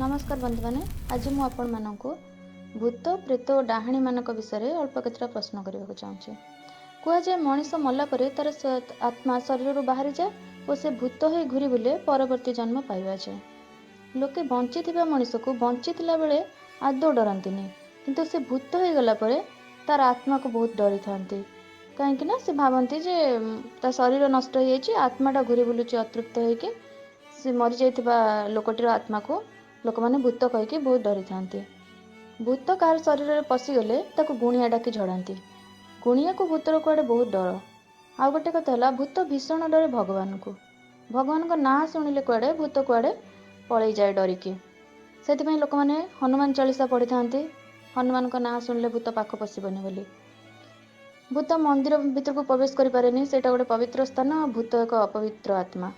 ନମସ୍କାର ବନ୍ଧୁମାନେ, ଆଜି ମୁଁ ଆପଣମାନଙ୍କୁ ଭୂତ, ପ୍ରେତ ଓ ଡାହାଣୀମାନଙ୍କ ବିଷୟରେ ଅଳ୍ପ କେତେଟା ପ୍ରଶ୍ନ କରିବାକୁ ଚାହୁଁଛି। କୁହାଯାଏ ମଣିଷ ମଲା ପରେ ତାର ଆତ୍ମା ଶରୀରରୁ ବାହାରିଯାଏ ଓ ସେ ଭୂତ ହୋଇ ଘୁରି ବୁଲେ ପରବର୍ତ୍ତୀ ଜନ୍ମ ପାଇବା ଯାଏ। ଲୋକେ ବଞ୍ଚିଥିବା ମଣିଷକୁ ବଞ୍ଚିଥିଲା ବେଳେ ଆଦୌ ଡରନ୍ତିନି, କିନ୍ତୁ ସେ ଭୂତ ହୋଇଗଲା ପରେ ତାର ଆତ୍ମାକୁ ବହୁତ ଡରିଥାନ୍ତି। କାହିଁକି ନା ସେ ଭାବନ୍ତି ଯେ ତା ଶରୀର ନଷ୍ଟ ହେଇଯାଇଛି, ଆତ୍ମାଟା ଘୁରି ବୁଲୁଛି ଅତୃପ୍ତ ହେଇକି। ସେ ମରିଯାଇଥିବା ଲୋକଟିର ଆତ୍ମାକୁ ଲୋକମାନେ ଭୂତ କହିକି ବହୁତ ଡରିଥାନ୍ତି। ଭୂତ କାହାର ଶରୀରରେ ପଶିଗଲେ ତାକୁ ଗୁଣିଆ ଡାକି ଝଡ଼ାନ୍ତି। ଗୁଣିଆକୁ ଭୂତର କୁଆଡ଼େ ବହୁତ ଡର। ଆଉ ଗୋଟେ କଥା ହେଲା, ଭୂତ ଭୀଷଣ ଡରେ ଭଗବାନଙ୍କୁ। ଭଗବାନଙ୍କ ନାଁ ଶୁଣିଲେ କୁଆଡ଼େ ଭୂତ କୁଆଡ଼େ ପଳେଇଯାଏ ଡରିକି। ସେଥିପାଇଁ ଲୋକମାନେ ହନୁମାନ ଚାଳିଶା ପଢ଼ିଥାନ୍ତି, ହନୁମାନଙ୍କ ନାଁ ଶୁଣିଲେ ଭୂତ ପାଖ ପଶିବନି ବୋଲି। ଭୂତ ମନ୍ଦିର ଭିତରକୁ ପ୍ରବେଶ କରିପାରେନି, ସେଇଟା ଗୋଟେ ପବିତ୍ର ସ୍ଥାନ, ଭୂତ ଏକ ଅପବିତ୍ର ଆତ୍ମା।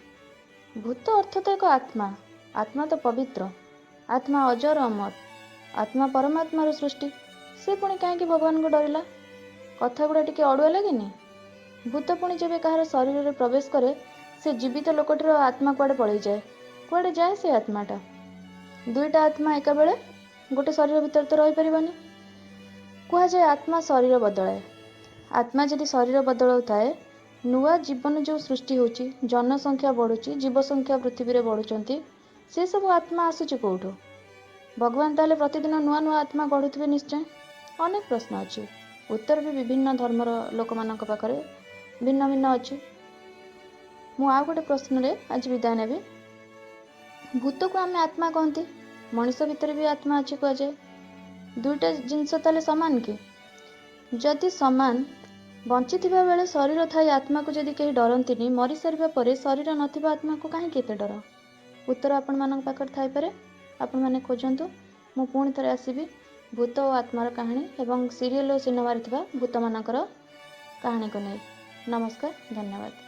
ଭୂତ ଅର୍ଥ ତ ଏକ ଆତ୍ମା, ଆତ୍ମା ତ ପବିତ୍ର, ଆତ୍ମା ଅଜର ଅମର, ଆତ୍ମା ପରମାତ୍ମାର ସୃଷ୍ଟି, ସେ ପୁଣି କାହିଁକି ଭଗବାନଙ୍କୁ ଡରିଲା? କଥା ଗୁଡ଼ା ଟିକେ ଅଡ଼ୁଆ ଲାଗେନି? ଭୂତ ପୁଣି ଯେବେ କାହାର ଶରୀରରେ ପ୍ରବେଶ କରେ, ସେ ଜୀବିତ ଲୋକଟିର ଆତ୍ମା କୁଆଡ଼େ ପଳେଇଯାଏ। କୁଆଡ଼େ ଯାଏ ସେ ଆତ୍ମାଟା? ଦୁଇଟା ଆତ୍ମା ଏକାବେଳେ ଗୋଟେ ଶରୀର ଭିତରେ ତ ରହିପାରିବନି। କୁହାଯାଏ ଆତ୍ମା ଶରୀର ବଦଳାଏ। ଆତ୍ମା ଯଦି ଶରୀର ବଦଳାଉଥାଏ, ନୂଆ ଜୀବନ ଯେଉଁ ସୃଷ୍ଟି ହେଉଛି, ଜନସଂଖ୍ୟା ବଢ଼ୁଛି, ଜୀବ ସଂଖ୍ୟା ପୃଥିବୀରେ ବଢ଼ୁଛନ୍ତି, ସେସବୁ ଆତ୍ମା ଆସୁଛି କେଉଁଠୁ? ଭଗବାନ ତାହେଲେ ପ୍ରତିଦିନ ନୂଆ ନୂଆ ଆତ୍ମା ଗଢ଼ୁଥିବେ ନିଶ୍ଚୟ। ଅନେକ ପ୍ରଶ୍ନ ଅଛି, ଉତ୍ତର ବି ବିଭିନ୍ନ ଧର୍ମର ଲୋକମାନଙ୍କ ପାଖରେ ଭିନ୍ନ ଭିନ୍ନ ଅଛି। ମୁଁ ଆଉ ଗୋଟେ ପ୍ରଶ୍ନରେ ଆଜି ବିଦାୟ ନେବି। ଭୂତକୁ ଆମେ ଆତ୍ମା କହନ୍ତି, ମଣିଷ ଭିତରେ ବି ଆତ୍ମା ଅଛି କୁହାଯାଏ। ଦୁଇଟା ଜିନିଷ ତାହେଲେ ସମାନ କି? ଯଦି ସମାନ, ବଞ୍ଚିଥିବା ବେଳେ ଶରୀର ଥାଇ ଆତ୍ମାକୁ ଯଦି କେହି ଡରନ୍ତିନି, ମରିସାରିବା ପରେ ଶରୀର ନଥିବା ଆତ୍ମାକୁ କାହିଁକି ଏତେ ଡର? ଉତ୍ତର ଆପଣମାନଙ୍କ ପାଖରେ ଥାଇପାରେ, ଆପଣମାନେ ଖୋଜନ୍ତୁ। ମୁଁ ପୁଣି ଥରେ ଆସିବି ଭୂତ ଓ ଆତ୍ମାର କାହାଣୀ ଏବଂ ସିରିଏଲ୍ ଓ ସିନେମାରେ ଥିବା ଭୂତମାନଙ୍କର କାହାଣୀକୁ ନେଇ। ନମସ୍କାର, ଧନ୍ୟବାଦ।